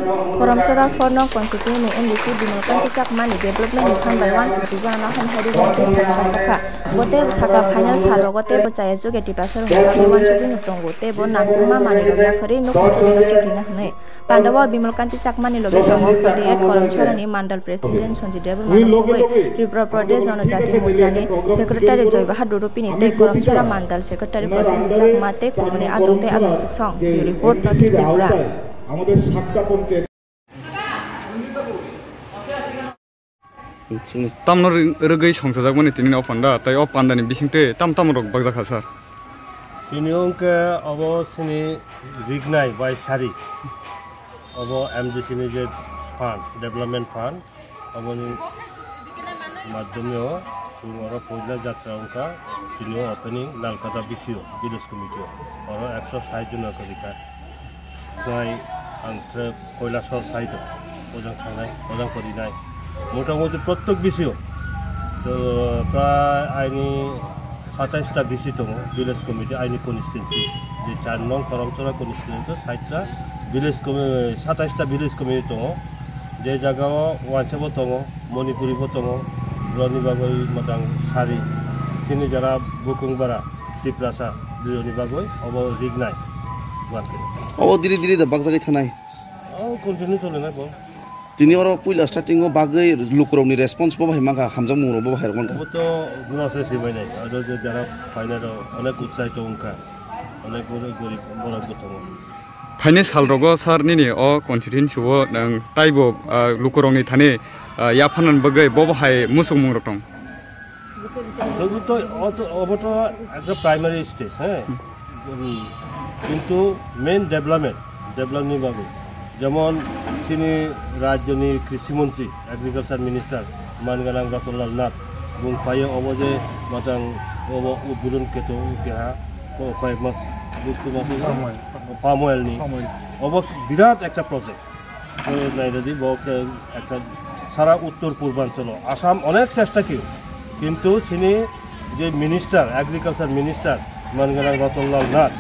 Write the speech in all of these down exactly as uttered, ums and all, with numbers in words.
Koramchara four nong constituency ni M D C Bimal Kanti Chakma ni development ni phan bai uansukjak no hamhai rwgwi tei sakha. Bo tei sakha final sal rogo tei bo chaya chuge Tiprasa rok ni bagwi uansugwi no tongo tei bo nangkukma manwi rok yaphari nukhung chukri no chukrina hwnwi. Pandao Bimal Kanti Chakma ni loge tongo Khodi at Koramchara ni mandal president Sanjay Debbarma no kubui Tripura Pradesh Janajati Morcha ni secretary Joy Bahadur Rupini tei Koramchara mandal secretary Prasanjit Chakma tei kubuni adong tei adong chuksong. Bureau report, North East Tripura. Tamno rw-, rwgwi songchajakmani tini o panda, tei o pandani bisingtwi tam tam rok bakjakha, sir? Tini wngkhe obo chini rignai bai sari, obo M D C ni je fund, development fund, oboni madhyomeo chwng oro poila jatra wngkha, tini o opening Nalkada B C O, village committee o, oro ekso sait jona kwrwikha. Nai ang tre Koilasor side o, ojang thangnai, ojang korinai. Motamuti prottek B C O, to prai aini satais ta B C tongo, village committee aini constituency. Je char nong Koramchara constituency o sait ta village commi-, satais ta village committee tongo. Je jaga o wansa bo tongo, Manipuri bo tongo, roni bagwi matang sari. Chini jara bukung bara, Tiprasa, bironi bagwi obo rignai. Obo diri diri da bakjagwi thanai. O continue solinai bo. Tini oro puila starting o bagwi lukurokni response bo bahai mankha, hamjakmung rok bo bahai rok mankha. Obo to guna se sibainai, aro je jara phainai rok onek utsahi to wngkha, onek gorib, gorib borok bo tongo. Phainai sal rogo sir nini o constituency o nwng taibo, ah, lukurokni thani, ah, yapharnani bagwi bo bahai musukmung rok tong? Obo to, oto-, obo to ekta primary stage, he? Hmm. Hmm. Kintu main development, development ni bagwi. Jemon chini rajyoni krishi montri, agriculture minister, manganang Ratanlal Nath, bung phaio obo je matang obo udbodon keto keha, ko-, koyek mas, dui mas palm oil. Palm oil ni. Palm oil. Obo birat ekta project. Nairadi bo khe ekta sara uttor purbanchalo Assam onek chesta khe, kintu chini je minister, agriculture minister, manganang Ratanlal Nath,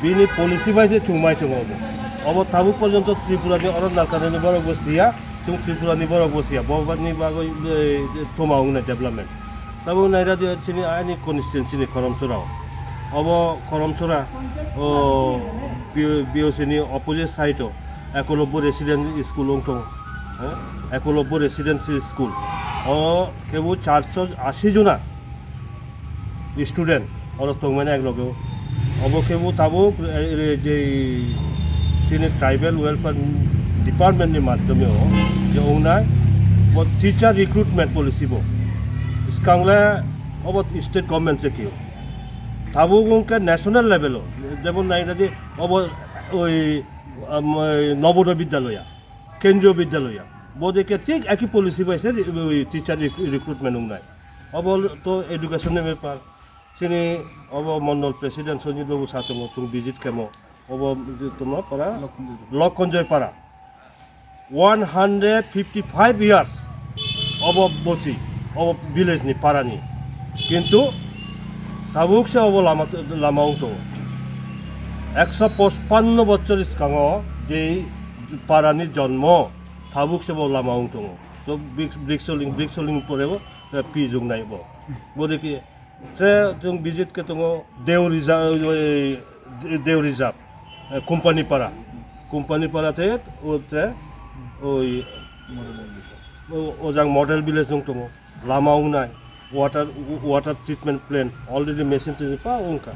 bini policy bai se chumai chungo obo. Obo tabuk porjonto Tripura ni oro Nalkada ni borok bo siya, chung Tripura ni borok bo siya, bo ni bagwi, eh, toma wngnai development. Tabuk nairadi chini ani constituency ni Koramchara o. Obo Koramchara, o, B-, B O C ni opposite side o. Ekolobbo Residential School wng tongo, eh, Ekolobbo Residential School. O kebo charso ashi jona student oro tongmani ek loge o. Obo kebo tabuk, eh, je chini Tribal Welfare Department ni madhyome o je wngnai bo teacher recruitment policy bo. Swkangle obo state government se kebo. Tabuk wngkha national level o, jemon naina je obo oi, um, Navodaya Vidyalaya, Kendriya Vidyalaya, bo dekhe thik eki policy bai se re-, oi, teacher rec-, recruitment wngnai. Obo to education ni bepar. Chini obo mondol president Sanjit Babu sa tongo, chwng visit khemo. Obo je tono para Lokhonjoy. Lokhonjoy para. One hundred fifty five years obo bosi, obo village ni para ni. Kintu tabuk se obo lama, lama wng tongo. Ekso pochpanno bochor swkango je para ni jonmo, tabuk se bo lama wng tongo. To brik-, briksoling, briksoling pore bo, eh, pi jung nai bo. Bo de ki Tre chwng visit khe tongo Deu Reserve, oi, Deu Reserve, eh, Company Para. Company Para te, o tre, oi, o, ojang model village wng tongo. Lama wngnai, water, water treatment plant, already machine tini pa wngkha.